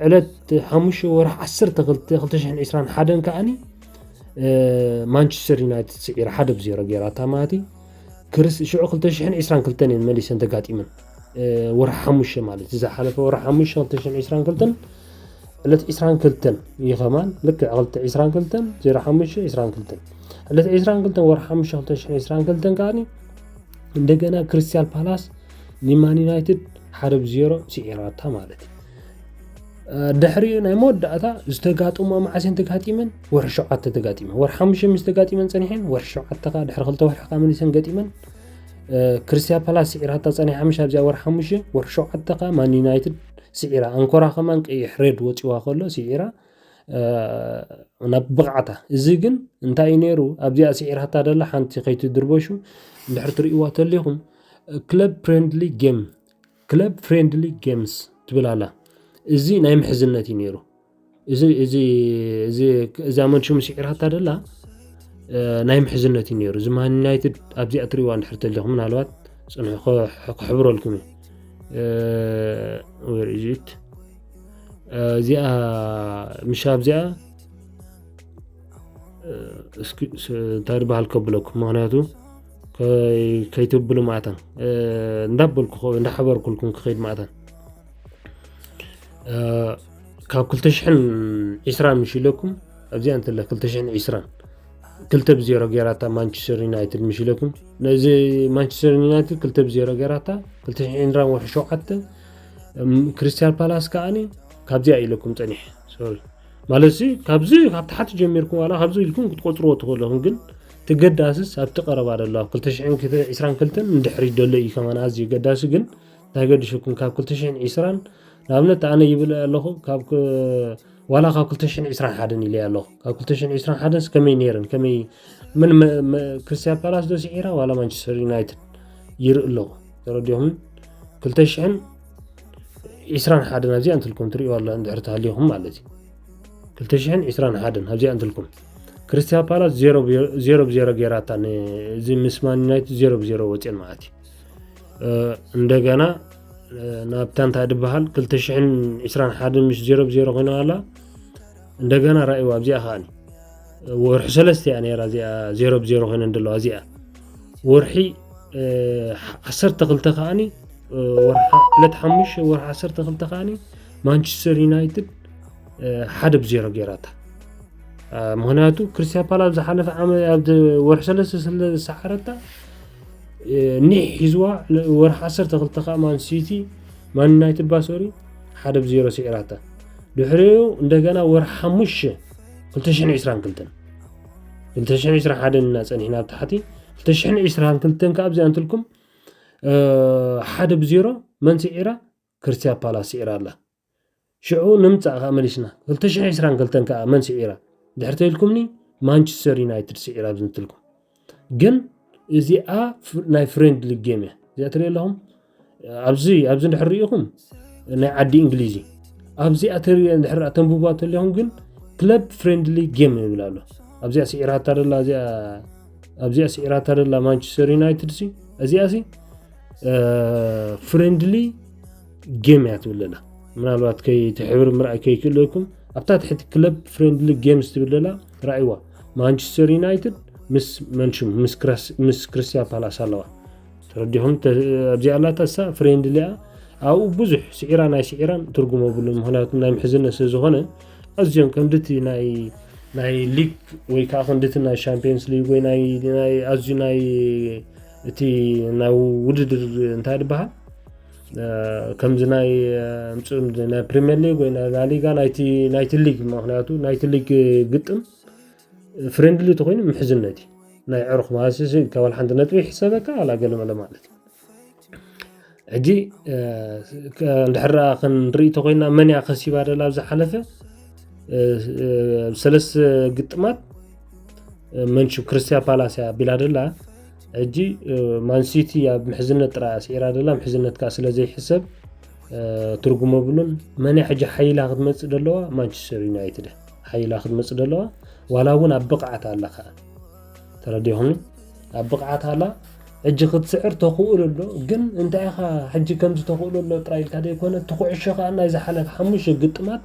ዕለት ሓሙሽተ ወርሒ ዓሰርተ ክልተ ክልተ ሽሕን ዕስራን ሓደን ከዓኒ ማንቸስተር ዩናይትድ ስዒራ ሓደ ብዜሮ ገይራታ ማለት እዩ። ሽዑ ክልተ ሽሕን ዕስራን ክልተን እየን መሊሰን ተጋጢመን ወርሒ ሓሙሽተ ማለት ዝሓለፈ ወርሒ ሓሙሽተ ክልተ ሽሕን ዕስራን ክልተን ዕለት ዕስራን ክልተን እዩ ከማን ልክዕ ክልተ ዕስራን ክልተን ዜሮ ሓሙሽተ ዕስራን ክልተን ዕለት ዕስራን ክልተን ወርሒ ሓሙሽተ ክልተ ሽሕን ዕስራን ክልተን ከዓኒ እንደገና ክሪስታል ፓላስ ንማን ዩናይትድ ሓደ ብዜሮ ስዒራታ ማለት እዩ። ድሕሪኡ ናይ መወዳእታ ዝተጋጥሞ መዓስን ተጋጢመን ወርሒ ሸውዓተ ተጋጢመን ወርሒ ሓሙሽተ ምስ ተጋጢመን ፀኒሐን ወርሒ ሸውዓተ ከዓ ድሕሪ ክልተ ወርሒ ከዓ መሊሰን ገጢመን ክሪስታል ፓላስ ስዒራታ ፀኒሓ ምሽ ኣብዚኣ ወርሒ ሓሙሽተ ወርሒ ሸውዓተ ከዓ ማን ዩናይትድ ስዒራ ኣንኮራ ከማን ቀይሕ ሬድ ወፂዋ ከሎ ስዒራ ናብ ብቕዓታ እዚ ግን እንታይ እዩ ነይሩ ኣብዚኣ ስዒራታ ደላ ሓንቲ ከይትድርበሹ እንድሕር ትርእይዋ ተሊኹም ክለብ ፍሬንድሊ ጌም ክለብ ፍሬንድሊ ጌምስ ትብል ኣላ። እዚ ናይ ምሕዝነት እዩ ነይሩ። እዚ እዚ እዚ እዛ መንሽሙ ስዒራታ ደላ ናይ ምሕዝነት እዩ ነይሩ። እዚ ማን ዩናይትድ ኣብዚኣ ትርእይዋ እንድሕር ተሊኹም ምናልባት ፅንሑ ክሕብረልኩም እዩ። Where is it? እዚኣ ምሽ ኣብዚኣ እስኪ እንታይ ዝበሃል ከብለኩም ምክንያቱ ከይትብሉ ማእታን እንዳበልኩ እንዳሓበርኩልኩም ክኸይድ ማእታን ካብ ክልተ ሽሕን ዕስራን ምሽ ኢለኩም ኣብዚኣ እንተለ ክልተ ሽሕን ዕስራን ክልተ ብዜሮ ገይራታ ማንቸስተር ዩናይትድ፣ ምሽ ኢለኩም። ነዚ ማንቸስተር ዩናይትድ ክልተ ብዜሮ ገይራታ፣ ክልተ ሽሕን ዕስራን ወርሒ ሸውዓተ። እም፣ ክሪስታል ፓላስ ከኣኒ ካብዚኣ ኢለኩም ጸኒሐ። ሶሪ። ማለት ሲ፣ ካብዚ፣ ካብ ታሕቲ ጀሚርኩም ዋላ ካብዚ ኢልኩም ክትቆጽርዎ ትኽእሉ ኢኹም፣ ግን ትገዳስስ ኣብቲ ቀረባ ደሎ፣ ኣብ ክልተ ሽሕን ዕስራን ክልተን እንድሕሪ ደሎ እዩ ከማን ኣዝዩ ገዳሲ። ግን እንታይ ገድሸኩም፣ ካብ ክልተ ሽሕን ዕስራን፣ ንኣብነት ኣነ ይብል ኣለኹ፣ ካብ ክ-፣ ዋላ ካብ ክልተ ሽሕን ዕስራን ሓደን ኢለ ኣለኹ። ካብ ክልተ ሽሕን ዕስራን ሓደን ከመይ ነይረን፣ ከመይ፣ ምን መ-፣ መ-፣ ክሪስታል ፓላስ ዶ ስዒራ ዋላ ማንቸስተር ዩናይትድ ይርኢ ኣለኹ። ተረዲኹም? ክልተ ሽሕን ዕስራን ሓደን ኣብዚኣ እንትልኩም ትርእዩ ኣሎ፣ እንድሕር ተሃሊኹም ማለት እዩ። ክልተ ሽሕን ዕስራን ሓደን ኣብዚኣ እንትልኩም፣ ክሪስታል ፓላስ ዜሮ ብ-፣ ዜሮ ብዜሮ ገይራታ፣ ን-፣ እዚ ምስ ማን ዩናይትድ ዜሮ ብዜሮ ወፅየን ማለት እዩ። እ፣ እንደገና፣ እ፣ ናብታ እንታይ ድበሃል፣ ክልተ ሽሕን ዕስራን ሓደን ምሽ ዜሮ ብዜሮ ኮይና ኣላ። እንደገና ራእይዋ ኣብዚኣ ከኣኒ፣ ወርሒ ሰለስተ እያ ነይራ እዚኣ፣ ዜሮ ብዜሮ ኮይነን ዘለዋ እዚኣ። ወርሒ፣ እ፣ ዓሰርተ ክልተ ከኣኒ፣ እ፣ ወርሓ፣ ዕለት ሓሙሽተ ወርሒ ዓሰርተ ክልተ ከኣኒ ማንቸስተር ዩናይትድ፣ እ፣ ሓደ ብዜሮ ገይራታ። እ፣ ምኽንያቱ ክሪስታል ፓላስ ዝሓለፈ ዓመት ኣብ ወርሒ ሰለስተ ስለ ዝሰዓረታ፣ እ፣ ኒሕ ሒዝዋ፣ ወርሒ ዓሰርተ ክልተ ከኣ ማን ሲቲ፣ ማን ዩናይትድ ባሶሪ ሓደ ብዜሮ ስዒራታ። ድሕሪኡ እንደገና ወርሒ ሓሙሽተ ክልተ ሽሕን ዕስራን ክልተን፣ ክልተ ሽሕን ዕስራን ሓደን እና ጸኒሕና ኣብ ታሕቲ። ክልተ ሽሕን ዕስራን ክልተን ከኣ ኣብዚኣ እንትልኩም፣ እ፣ ሓደ ብዜሮ መን ስዒራ? ክሪስታል ፓላስ ስዒራ ኣላ። ሽዑ ንምጻእ ከኣ መሊስና። ክልተ ሽሕን ዕስራን ክልተን ከኣ መን ስዒራ? ድሕር ተኢልኩምኒ ማንቸስተር ዩናይትድ ስዒራ ኣብዚ እንትልኩም። ግን እዚኣ ፍር-፣ ናይ ፍሬንድሊ ጌም እያ። እዚኣ ትርኢ ኣለኹም? ኣብዚ፣ ኣብዚ እንድሕር ርኢኹም ናይ ዓዲ እንግሊዝ እዩ። ኣብዚኣ ትርኢ እንድሕር ተንብቧ ተለኹም ግን ክለብ ፍሬንድሊ ጌም ይብል ኣሎ። ኣብዚኣ ስዒራታ ደላ፣ እዚኣ፣ ኣብዚኣ ስዒራታ ደላ ማንቸስተር ዩናይትድ ሲ፣ እዚኣ ሲ፣ እ፣ ፍሬንድሊ ጌም እያ ትብል ዘላ። ምናልባት ከይትሕብር ምርኣይ ከይክእለኩም፣ ኣብታ ትሕቲ ክለብ ፍሬንድሊ ጌምስ ትብል ዘላ ራእይዋ። ማንቸስተር ዩናይትድ ምስ መንሽም፣ ምስ ክራስ-፣ ምስ ክሪስታል ፓላስ ኣለዋ። ተረዲኹም? ተ-፣ ኣብዚኣ ኣላታ እሳ ፍሬንድሊ እያ። ኣብኡ ብዙሕ ስዒራ ናይ ስዒራን ትርጉም የብሉን። ምኽንያቱ ናይ ምሕዝነት ስለ ዝኾነ፣ ኣዝዮም ከምድቲ ናይ፣ ናይ ሊግ ወይ ከዓ ከምድቲ ናይ ሻምፒየንስ ሊግ ወይ ናይ፣ ናይ ኣዝዩ ናይ እቲ ናይ ውድድር እንታይ ድበሃል? እ፣ ከምዚ ናይ፣ እ፣ ምጽ-፣ ናይ ፕሪምየር ሊግ ወይ ናይ ላሊጋ ናይቲ፣ ናይቲ ሊግ፣ ምኽንያቱ ናይቲ ሊግ ግጥም ፍሬንድሊ ተኾይኑ ምሕዝነት እዩ። ናይ ዕሩኽ ማለት ሲ፣ ካብ ሓንቲ ነጥቢ ይሕሰበካ፣ ኣላ ገለ መለ ማለት እዩ። ሕጂ፣ እ፣ ከ-፣ እንድሕር ደኣ ክንርኢ ተኾይና መን እያ ከሲባ ደላ ኣብ ዝሓለፈ፣ እ፣ እ፣ ሰለስተ ግጥማት፣ እ፣ መንቹ ክሪስታል ፓላስ እያ ኣቢላ ደላ። ሕጂ፣ እ፣ ማን ሲቲ ኣብ ምሕዝነት ጥራይ እያ ስዒራ ደላ፣ ምሕዝነት ከኣ ስለ ዘይሕሰብ፣ እ፣ ትርጉም የብሉን። መን እያ ሕጂ ሓይላ ክትመጽእ ደለዋ? ማንቸስተር ዩናይትድ እያ ሓይላ ክትመጽእ ደለዋ፣ ዋላ እውን ኣብ ብቕዓት ኣላ ከኣ። ተረዲኹምኒ? ኣብ ብቕዓት ኣላ። ሕጂ ክትስዕር ተኽእሎ ኣሎ፣ ግን እንታይ ኢኻ ሕጂ ከምዚ ተኽእሎ ኣሎ ጥራይ ኢልካ ዘይኮነ፣ እቲ ኩዕሾ ከኣ ናይ ዝሓለፈ ሓሙሽተ ግጥማት፣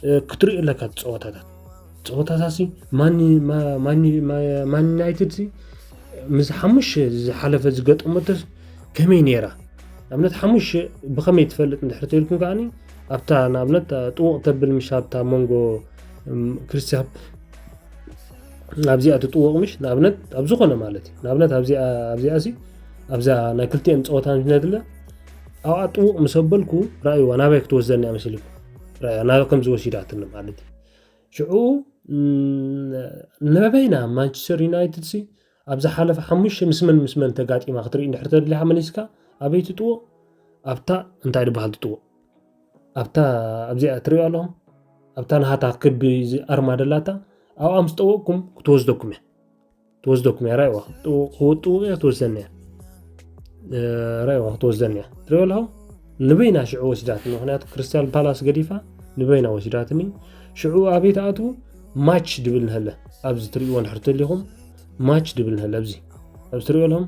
እ፣ ክትሪኦ ኣለካ እቲ ጸወታታት። ጸወታታሲ ማን፣ ማ-፣ ማን፣ ማ-፣ ማን ዩናይትድ ሲ ምስ ሓሙሽተ ዝሓለፈ ዝገጠመቶስ ከመይ ነይራ? ንኣብነት ሓሙሽተ ብኸመይ ትፈልጥ እንድሕር ተኢልኩም ከኣኒ፣ ኣብታ ንኣብነት ጥውቕ ተብል ምሽ ኣብታ መንጎ፣ እም፣ ክሪስታል ኣብዚኣ ትጥወቕ ምሽ፣ ንኣብነት ኣብ ዝኾነ ማለት እዩ። ንኣብነት ኣብዚኣ፣ ኣብዚኣ ሲ፣ ኣብዛ ናይ ክልቲኤን ጸወታ ምስ ነድለ፣ ኣብኣ ጥውቕ ምስ ኣበልኩ፣ ራእይዋ ናበይ ክትወስደኒ እያ መሲልኩም? ራእይዋ ናበይ ከም ዝወሲዳትኒ ማለት እዩ። ሽዑ፣ እም፣ ነበይና ማንቸስተር ዩናይትድ ሲ፣ ኣብ ዝሓለፈ ሓሙሽተ ምስ መን ምስ መን ተጋጢማ ክትርኢ እንድሕር ተደሊኻ መሊስካ፣ ኣበይ ትጥውቕ? ኣብታ እንታይ ዝበሃል ትጥውቕ? ኣብታ ኣብዚኣ ትሪኦ ኣለኹም? ኣብታ ናሃታ ክቢ እዚ ኣርማ ደላታ፣ ኣብኣ ምስ ጠወቕኩም ክትወስደኩም እያ። ትወስደኩም እያ፣ ራእይዋ። ጥው-፣ ክወጥው እያ፣ ትወስደኒ እያ። እ፣ ራእይዋ ክትወስደኒ እያ። ትሪኦ ኣለኹም? ንበይና ሽዑ ወሲዳትኒ፣ ምኽንያቱ ክሪስታል ፓላስ ገዲፋ ንበይና ወሲዳትኒ። ሽዑ ኣበይ ትኣትዉ? ማች ድብል ንሀለ። ኣብዚ ትሪእዎ እንድሕር ተሊኹም፣ ማች ድብል ንሀለ ኣብዚ። ኣብዚ ትሪእዎ ኣለኹም?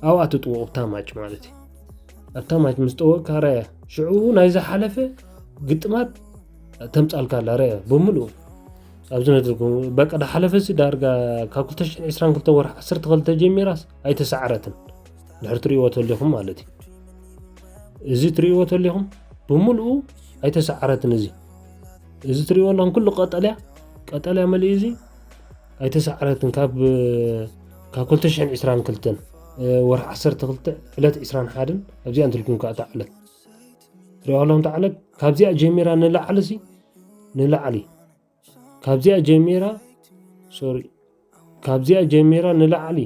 ኣብኣ ትጥወቕ፣ ኣብታ ማች ማለት እዩ። ኣብታ ማች ምስ ጠወቕካ ራእያ። ሽዑ ናይ ዝሓለፈ ግጥማት ተምጻልካ ኣላ ራእያ፣ ብምሉኡ። ኣብዚ ነጥርኩም፣ በቃ፣ ዳሓለፈ ሲ ዳርጋ ካብ ክልተ ሽሕን ዕስራን ክልተ ወርሒ ዓሰርተ ክልተ ጀሚራስ ኣይተሰዓረትን። ድሕር ትሪእዎ ተሊኹም ማለት እዩ። እዚ ትሪእዎ ተሊኹም፣ ብምሉኡ ኣይተሰዓረትን። እዚ፣ እዚ ትሪእዎ ኣለኹም፣ ኩሉ ቀጠልያ፣ ቀጠልያ መሊኡ እዚ፣ ኣይተሳዕረትን። ካብ ካብ ክልተ ሽሕን ዕስራን ክልተን ወርሒ ዓሰርተ ክልተ ዕለት ዕስራን ሓደን ኣብዚኣ እንትልኩም ከዓ እታ ዕለት ሪኦ ኣለኹም። እታ ዕለት ካብዚኣ ጀሚራ ንላዕሊ ሲ ንላዕሊ ካብዚኣ ጀሚራ ሶሪ ካብዚኣ ጀሚራ ንላዕሊ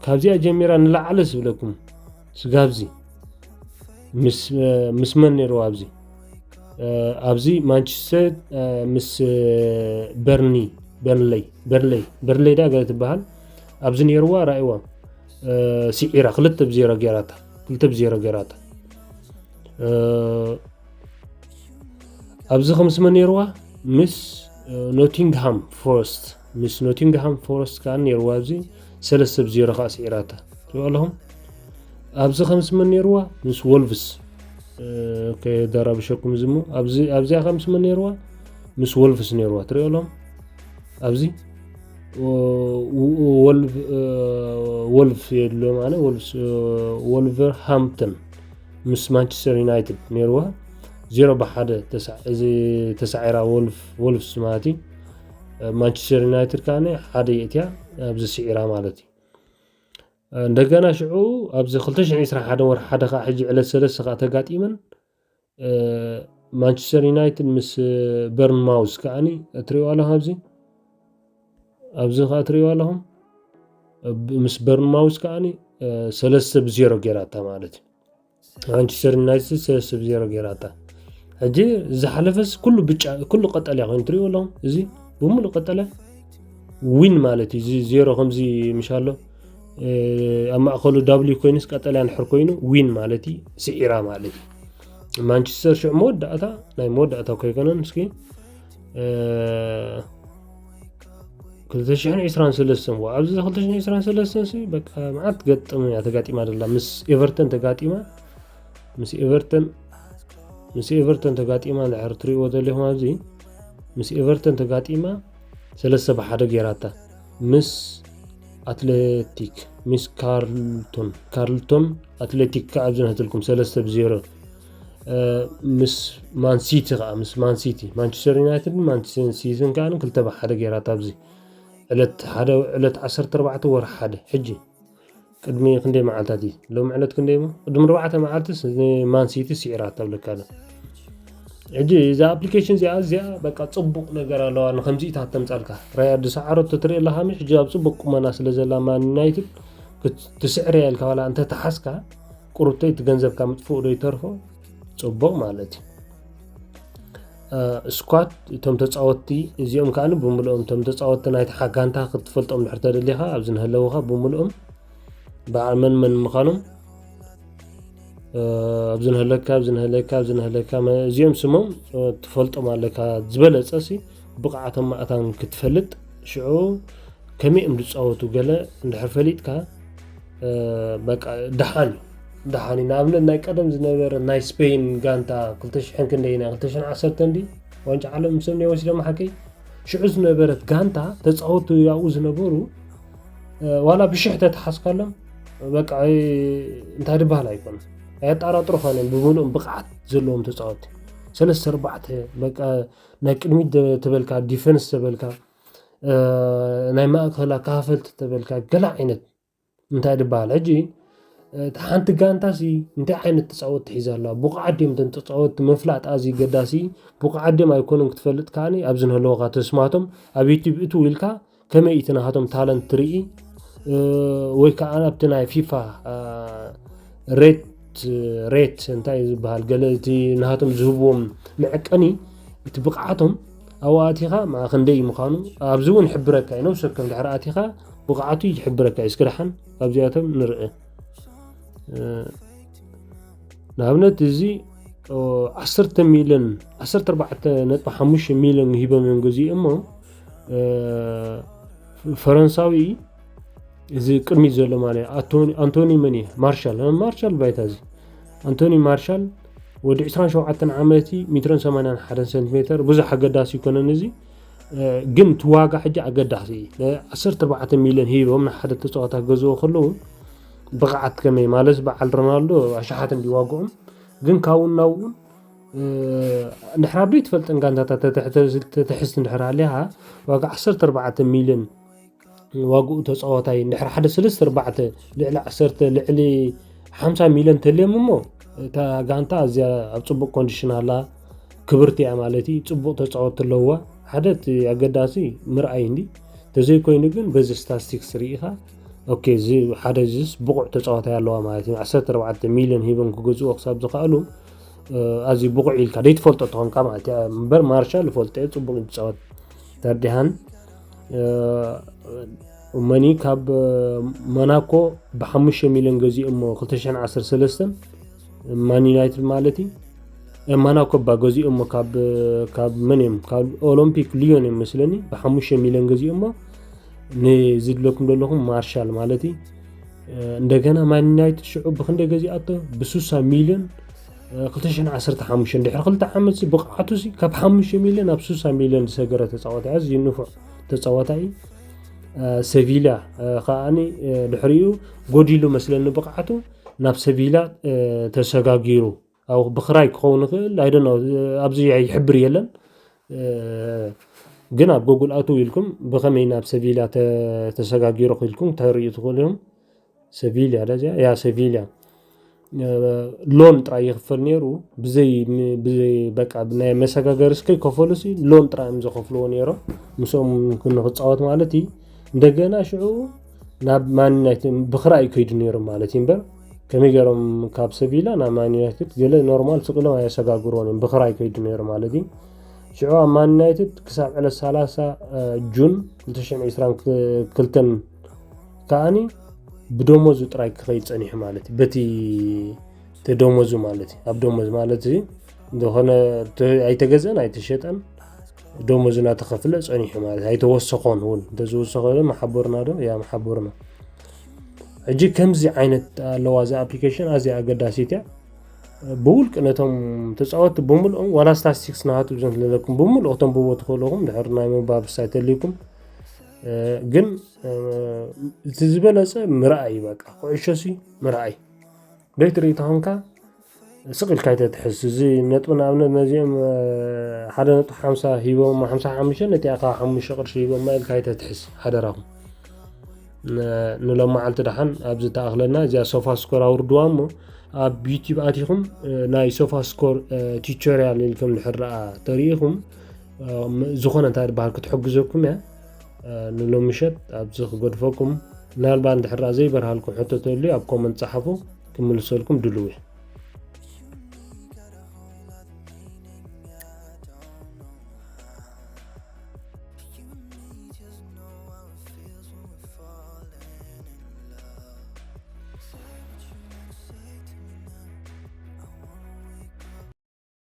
ካብዚኣ ጀሚራ ንላዕሊ ዝብለኩም ስጋብዚ ምስ መን ነይርዋ ኣብዚ ኣብዚ ማንቸስተር ምስ በርኒ በርንለይ በርንለይ በርንለይ ዳ ገለ ትበሃል ኣብዚ ነይርዋ ራእይዋ ስዒራ ክልተ ብዜሮ ገይራታ ክልተ ብዜሮ ገይራታ ኣብዚ ከምስመ ነይርዋ ምስ ኖቲንግሃም ፎረስት ምስ ኖቲንግሃም ፎረስት ከዓ ነይርዋ ኣብዚ ሰለስተ ብዜሮ ከዓ ስዒራታ ትሪኦ ኣለኹም ኣብዚ ከምስመ ነይርዋ ምስ ወልቭስ ከየደራብሸኩም ዝሞ ኣብዚኣ ከምስመ ነይርዋ ምስ ወልቭስ ነይርዋ ትሪኦ ኣለኹም ኣብዚ ወልቭ የድሎ ማለት ወልቨርሃምፕተን ምስ ማንቸስተር ዩናይትድ ነይርዋ ዜሮ ብሓደ ተሳዒራ ወልፍስ ማለት እዩ። ማንቸስተር ዩናይትድ ከዓ ሓደ የእትያ ኣብዚ ስዒራ ማለት እዩ። እንደገና ሽዑ ኣብዚ ክልተ ሽሕን ዕስራን ሓደን ወርሒ ሓደ ከዓ ሕጂ ዕለት ሰለስተ ከዓ ተጋጢመን ማንቸስተር ዩናይትድ ምስ በርንማውዝ ከዓኒ እትሪእዋ ኣለኹም ኣብዚ ኣብዚ ከዓ እትሪእዋ ኣለኹም ምስ በርንማውዝ ከዓኒ ሰለስተ ብዜሮ ገይራታ ማለት እዩ። ማንቸስተር ዩናይትድ ሰለስተ ብዜሮ ገይራታ። ሕጂ ዝሓለፈስ ኩሉ ብጫ ኩሉ ቀጠልያ ኮይኑ ትሪእዎ ኣለኹም እዚ ብምሉእ ቀጠልያ ዊን ማለት እዩ። እዚ ዜሮ ከምዚ ምሻሎ ኣብ ማእኸሉ ዳብሊው ኮይኑስ ቀጠልያ እንድሕር ኮይኑ ዊን ማለት እዩ፣ ስዒራ ማለት እዩ። ማንቸስተር ሽዑ መወዳእታ ናይ መወዳእታ እኮ ኣይኮነን። እስኪ ክልተ ሽሕን ዕስራን ሰለስተን ዋ ኣብዚ ክልተ ሽሕን ዕስራን ሰለስተን ሲ በቃ መዓት ገጥም እያ ተጋጢማ ደላ ምስ ኤቨርተን ተጋጢማ ምስ ኤቨርተን ምስ ኤቨርተን ተጋጢማ እንድሕር ትሪእዎ ዘለኹም ኣብዚ ምስ ኤቨርተን ተጋጢማ ሰለስተ ብሓደ ገይራታ ምስ ኣትሌቲክ ምስ ካርልቶን ካርልቶን ኣትሌቲክ ከዓ ኣብዚ ነህትልኩም ሰለስተ ብዜሮ ምስ ማንሲቲ ከዓ ምስ ማንሲቲ ማንቸስተር ዩናይትድ ማንቸስተር ሲቲን ከዓ ክልተ ብሓደ ገይራታ ኣብዚ ዕለት ሓደ ዕለት ዓሰርተ ኣርባዕተ ወርሒ ሓደ ሕጂ ቅድሚ ክንደይ መዓልታት እዩ ሎም ዕለት ክንደይ ሞ ቅድሚ ኣርባዕተ መዓልትስ ማንሲቲ ስዒራ ተብለካ ሕጂ እዛ ኣፕሊኬሽን እዚኣ እዚኣ በቃ ፅቡቅ ነገር ኣለዋ ንከምዚኢታት ተምፃልካ ራያ ዝሰዓረቶ ትርኢ ኣለካ ምሽ ሕጂ ኣብ ፅቡቅ ቁመና ስለ ዘላ ማን ዩናይትድ ትስዕር እያ ኢልካ ዋላ እንተተሓዝካ ቁሩብተይ እቲ ገንዘብካ ምጥፍኡ ዶ ይተርፎ ፅቡቅ ማለት እዩ ስኳድ እቶም ተፃወትቲ እዚኦም ከዓ ብምልኦም እቶም ተፃወትቲ ናይቲ ሓጋንታ ክትፈልጦም ድሕር ተደሊኻ ኣብዚ ንህለውኻ ብምልኦም በዓል መን መን ምዃኖም ኣብዚ ንህለካ ኣብዚ ንህለካ ኣብዚ ንህለካ እዚኦም ስሞም ትፈልጦም ኣለካ ዝበለፀ ሲ ብቕዓቶም ማእታን ክትፈልጥ ሽዑ ከመይ እዮም ዝፃወቱ ገለ እንድሕር ፈሊጥካ በቃ ደሓን እዩ ደሓን እዩ ንኣብነት ናይ ቀደም ዝነበረ ናይ ስፔን ጋንታ ክልተ ሽሕን ክንደይ ናይ ክልተ ሽሕን ዓሰርተ እንዲ ዋንጫ ዓለም ምስም ናይ ወሲዶም ሓቀይ ሽዑ ዝነበረት ጋንታ ተፃወቱ ኣብኡ ዝነበሩ ዋላ ብሽሕ ተተሓዝካሎም በቃ እንታይ ድበሃል ኣይኮነ ኣየጠራጥሩኻን እዮም ብምሉኦም ብቕዓት ዘለዎም ተፃወቲ ሰለስተ ኣርባዕተ በቃ ናይ ቅድሚት ተበልካ ዲፈንስ ተበልካ ናይ ማእከላ ካፈልቲ ተበልካ ገለ ዓይነት እንታይ ድበሃል ሕጂ እታ ሓንቲ ጋንታ ሲ እንታይ ዓይነት ተፃወቲ ሒዛ ኣለዋ ብቑዓት ድዮም እተን ተፃወቲ ምፍላጥ ኣዝዩ ገዳሲ ብቑዓት ድዮም ኣይኮኑን ክትፈልጥ ከዓኒ ኣብዚ ንህለወካ ተስማቶም ኣብ ዩቲብ እትው ኢልካ ከመይ እቲ ናሃቶም ታለንት ትርኢ ወይ ከዓ ኣብቲ ናይ ፊፋ ሬት ሬት እንታይ ዝበሃል ገለ እቲ ናሃቶም ዝህብዎም መዐቀኒ እቲ ብቕዓቶም ኣብኡ ኣቲኻ ማዓ ክንደይ ምዃኑ ኣብዚ እውን ይሕብረካ እዩ ነብሲ ወከፍ ድሕሪ ኣቲኻ ብቕዓቱ ይሕብረካ እዩ እስኪ ደሓን ኣብዚኣቶም ንርእ ንኣብነት እዚ ዓሰርተ ሚልዮን ዓሰርተ ኣርባዕተ ነጥቢ ሓሙሽተ ሚልዮን ሂቦም እዮም ገዚኡ እሞ ፈረንሳዊ እዚ ቅድሚት ዘሎ ማለት ኣንቶኒ መን እዩ ማርሻል ማርሻል ባይታ እዚ ኣንቶኒ ማርሻል ወዲ ዕስራን ሸውዓተን ዓመት ሜትሮን ሰማንያን ሓደን ሴንቲሜተር ብዙሕ ኣገዳሲ ይኮነን እዚ ግን እቲ ዋጋ ሕጂ ኣገዳሲ እዩ ዓሰርተ ኣርባዕተ ሚልዮን ሂቦም ንሓደ ተፃዋታ ገዝኦ ከለዉ ብቕዓት ከመይ ማለት በዓል ሮናልዶ ኣሽሓት እንዲ ዋግኦም ግን ካብኡ ናብኡ እንድሕር ኣብ ዘይትፈልጠን ጋንታታት ተትሕዝ እንድሕር ሃሊኻ ዋጋ ዓሰርተ ኣርባዕተ ሚልዮን ዋግኡ ተፃዋታይ እንድሕር ሓደ ሰለስተ ኣርባዕተ ልዕሊ ዓሰርተ ልዕሊ ሓምሳ ሚልዮን ተልዮም እሞ እታ ጋንታ ኣዝያ ኣብ ፅቡቅ ኮንዲሽን ኣላ ክብርቲ እያ ማለት እዩ። ፅቡቅ ተፃወት ኣለዋ። ሓደ እቲ ኣገዳሲ ምርኣይ እንዲ ተዘይኮይኑ ግን በዚ ስታስቲክስ ርኢኻ ኦኬ እዚ ሓደ ዚስ ብቑዕ ተፃዋታይ ኣለዋ ማለት እዩ። ዓሰርተ ኣርባዕተ ሚልዮን ሂቦም ክገዝእዎ ክሳብ ዝኸኣሉ ኣዝዩ ብቑዕ ኢልካ ደይትፈልጦ ተኾንካ ማለት እዩ። እምበር ማርሻል ይፈልጦ እየ፣ ፅቡቕ እዩ ዝፃወት። ተርዲሃን መኒ ካብ ሞናኮ ብሓሙሽተ ሚልዮን ገዚኦሞ ክልተ ሽሕን ዓሰርተ ሰለስተን ማን ዩናይትድ ማለት እዩ። ሞናኮ ባ ገዚኦሞ ካብ ካብ መን እዮም ካብ ኦሎምፒክ ሊዮን እዮም መስለኒ ብሓሙሽተ ሚልዮን ገዚኦሞ። ንዝድለኩም ዘለኹም ማርሻል ማለት እዩ። እንደገና ማን ዩናይትድ ሽዑ ብክንደይ ገዚኣቶ? ብስሳ ሚልዮን ክልተ ሽሕን ዓሰርተ ሓሙሽተ ድሕሪ ክልተ ዓመት ብቕዓቱ ካብ ሓሙሽተ ሚልዮን ናብ ስሳ ሚልዮን ዝሰገረ ተፃዋታይ ኣዝዩ ንፉዕ ተፃዋታይ። ሰቪላ ከዓኒ ድሕሪኡ ጎዲሉ መስለኒ ብቕዓቱ ናብ ሰቪላ ተሰጋጊሩ። ኣብ ብክራይ ክኸውን ይኽእል ኣይደኖ ኣብዚ ይሕብር የለን። ግን ኣብ ጎጉል ኣትው ኢልኩም ብኸመይ ናብ ሰቪላ ተሰጋጊሩ ኢልኩም ተርእዩ ትኽእሉ እዮም። ሰቪልያ ዳ እዚኣ ያ ሰቪልያ ሎን ጥራይ ይኽፈል ነይሩ። ብዘይ ብዘይ በቃ ናይ መሰጋገሪ እስከ ይከፈሉ ሲ ሎን ጥራይ እዮም ዝኸፍልዎ ነይሮም። ምስኦም ንክፃወት ማለት እዩ። እንደገና ሽዑ ናብ ማን ዩናይትድ ብክራይ ከይዱ ነይሩ ማለት እዩ። እምበር ከመይ ገይሮም ካብ ሰቪላ ናብ ማን ዩናይትድ ገለ ኖርማል ስቕ ኢሎም ኣየሰጋግርዎን እዮም። ብክራይ ከይዱ ነይሩ ማለት እዩ። ሽዑ ኣብ ማን ዩናይትድ ክሳብ ዕለት ሰላሳ ጁን ክልተ ሽሕን ዕስራን ክልተን ከዓኒ ብደሞዙ ጥራይ ክኸይድ ጸኒሑ ማለት እዩ። በቲ ተደሞዙ ማለት እዩ። ኣብ ደሞዝ ማለት እዚ እንደኾነ ኣይተገዘን ኣይተሸጠን ደሞዝ እናተኸፍለ ጸኒሑ ማለት ኣይተወሰኾን እውን እንተዝወሰኾ መሓበርና ዶ ያ መሓበርና። ሕጂ ከምዚ ዓይነት ኣለዋ እዛ ኣፕሊኬሽን ኣዝያ ኣገዳሲት እያ። ብውልቂ ነቶም ተፃወትቲ ብምልኦም ዋላ ስታስቲክስ ናሃቱ ዘንለለኩም ብምልኦ ተንብቦ ትኽእልኹም ድሕር ናይ ምንባብ ሳይተልይኩም ግን እቲ ዝበለፀ ምርኣይ በቃ ኩዕሾ ሲ ምርኣይ ደይ ትርኢ ተኾንካ ስቕ ኢልካ ኣይተትሕዝ። እዚ ነጥቢ ንኣብነት ነዚኦም ሓደ ነጥቢ ሓምሳ ሂቦም ሓምሳ ሓሙሽተ ነቲኣ ካብ ሓሙሽተ ቅርሺ ሂቦማ ኢልካ ኣይተትሕዝ ሓደራኹም። ንሎም መዓልቲ ደሓን ኣብዚ ተኣኽለና እዚኣ ሶፋ ስኮር ኣውርድዋ እሞ ኣብ ዩቲብ ኣቲኹም ናይ ሶፋ ስኮር ቱቶሪያል ኢልኩም ድሕር ደኣ ተሪኢኹም ዝኾነ እንታይ ዝበሃል ክትሕግዘኩም እያ። ንሎም ምሸት ኣብዚ ክገድፈኩም ምናልባት እንድሕር ደኣ ዘይበርሃልኩም ሕቶ ተልዩ ኣብ ኮመንት ጸሓፉ ክምልሰልኩም ድልው እየ።